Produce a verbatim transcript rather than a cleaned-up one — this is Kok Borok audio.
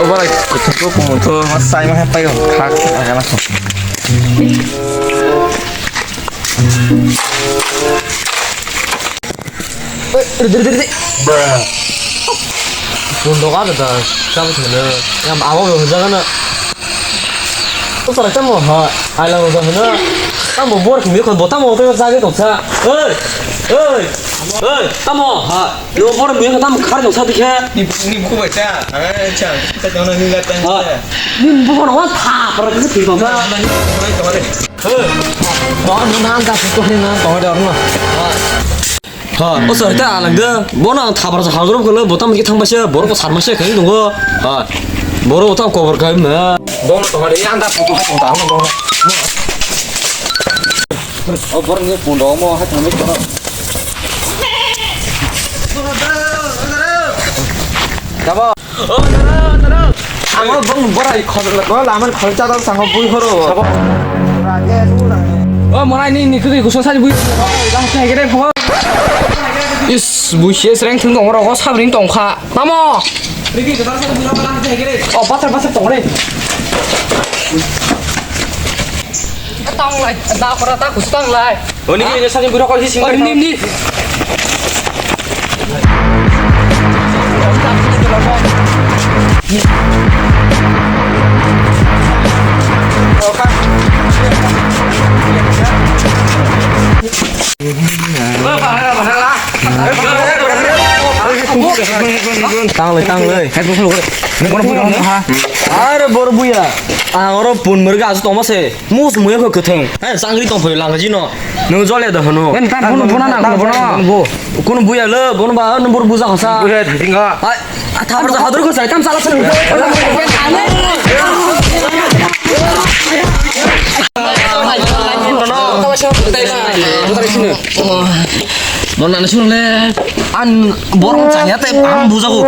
Obo lai kuthuk kumun to. Mas sai ma hai pai kha kha kha. Bruh. Pun doka da da. Siapa sih mana? Yang awal belum jaga na. Kok salah kamu ha? Alang udah mana? Kamu bor kami kan botamo apa saja tuh sa. Hei, hei, hei, kamu ha? Lo bor kami kan kamu kar tuh sa dikhe. Ni ni buku baca. Ah, cang. Kita jangan ni datang. Ha. Ni buku nawa tha, para kita tuh sa. Hei. Dokan mana angkat tuh ni na. Tong ada orang. Ha, o sir ta alang de. Bono ang thabar sa hajrop kolo, botam ki thang basa, borok ko sarma se kani dungo. Ha. Borok botam cover kai ma. Bono to hare yang da putu hai ta bono. O bor ni pundo mo hai thang mi kono. Kabo. O dara, dara. Ang o bong borai khol, o laman khol chadal sango bui horo. Sabo. O morai ni ni kri kuso sari bui. Dang chai gere pho. Is bui se sreng thung dong ro ko sabring tong kha. Tamo. Rigi dara sari bui dang chai gere. O pathar pathar tong re. Tang lai, da khora ta kuso tang lai. Oni ki sakni buro kol hising. Oni ni. Tang lai, tang lai. Are bor buya. Ang oro pun merga asu toma se. Mus muya ko ketheng. Hai, sangri tong phai lang jino. Nung jole da hano. Kan tan phone phone na ko bono. Bo. Kono buya le, bono ba number buja khasa. Buya thinga. Hai, thabar ja hadur ko sai tam sala sala. Mon na sung le. An borong chaya te pam buja ko.